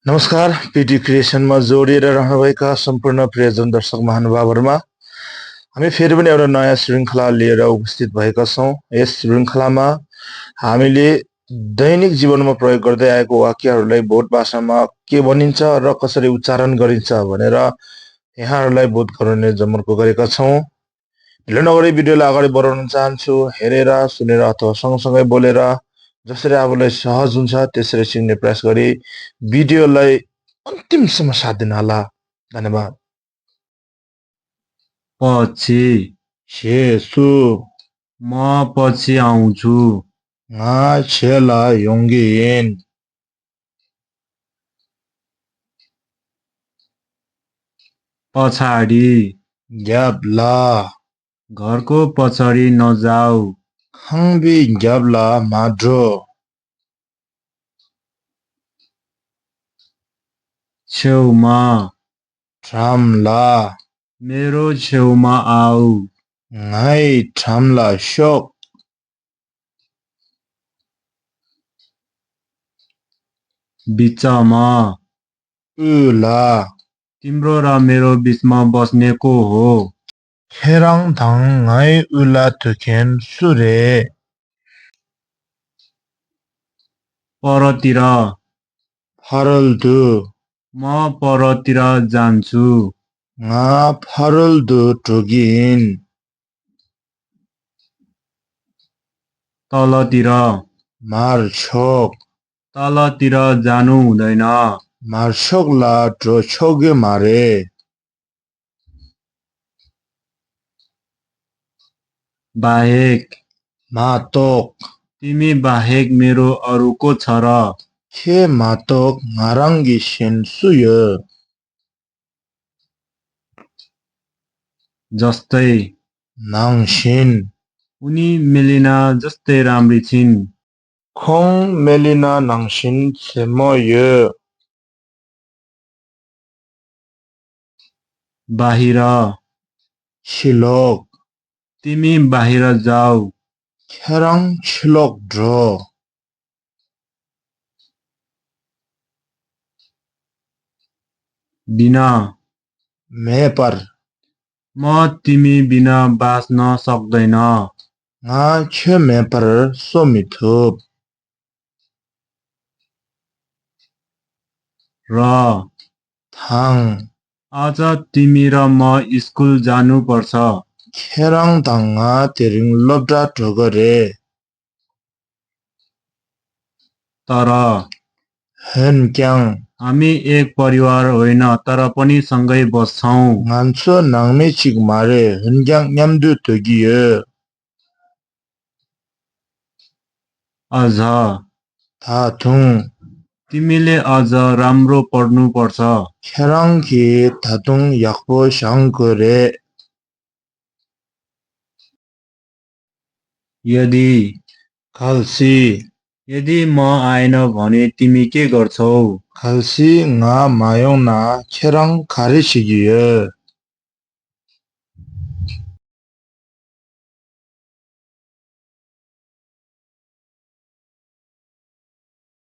नमस्कार पीटी क्रिएसनमा जोडिएर रहनुभएका सम्पूर्ण प्रियजन दर्शक महानुभावहरूमा हामी फेरि पनि एउटा नयाँ श्रृङ्खला लिएर उपस्थित भएका छौँ। यस श्रृङ्खलामा हामीले दैनिक जीवनमा प्रयोग गर्दै आएको वाक्यहरूलाई बोध भाषामा के भनिन्छ र कसरी उच्चारण गरिन्छ भनेर यहाँहरूलाई बोध गराउने जमर्को गरेका छौँ। ढिलो नगरी भिडियोलाई अगाडि बढाउन चाहन्छु। हेरेर सुनेर अथवा सँगसँगै बोलेर जसरी आफूलाई सहज हुन्छ त्यसरी सिक्ने प्रयास गरी भिडियोलाई अन्तिमसम्म साथ दिन होला। धन्यवाद। पछि शेसु म पछि आउँछु। छेला योङ्गिन पछाडि ग्याब्ला घरको पछाडि नजाऊ। खङ्बी ग्याब्ला माड्रो छेउमा ट्राम्ला मेरो छेउमा आऊ। घाइ ट्राम्ला शोक बिचमा उला तिम्रो र मेरो बिचमा बस्ने को हो? खेराङ धाङ घाइ उला तुखेन सुरे परतिर फरल्दु म परतिर जान्छु। घा फरल्दु टुगिन तलतिर मार्छोक तलतिर जानु हुँदैन। मार्छोकला ट्रोछोगे मारे बाहेक मातोक तिमी बाहेक मेरो अरू को छ र? खे मातोक ngarangi shin suyo जस्तै nangshin उनी मेलिना जस्तै राम्री छिन्। khong melina nangshin semoyo बाहिर shilok तिमी बाहिर जाऊ। kherang shilok dro बिना mepar म तिमी बिना बाँच्न सक्दैन। nga che mepar somithup र thang आज तिमी र म स्कुल जानु पर्छ। kherang tanga tering lobda togore तर hen kyang हामी एक परिवार होइन तर पनि सँगै बस्छौं। nganso nangme chik mare hen kyang nyamdu togiye अझ tha thung तिमीले अझ राम्रो पढ्नु पर्छ। kherang ki thatung yakpo shankore यदि khalsi यदि म आएन भने तिमी के गर्छौ? khalsi nga mayong na kherang khari sigiye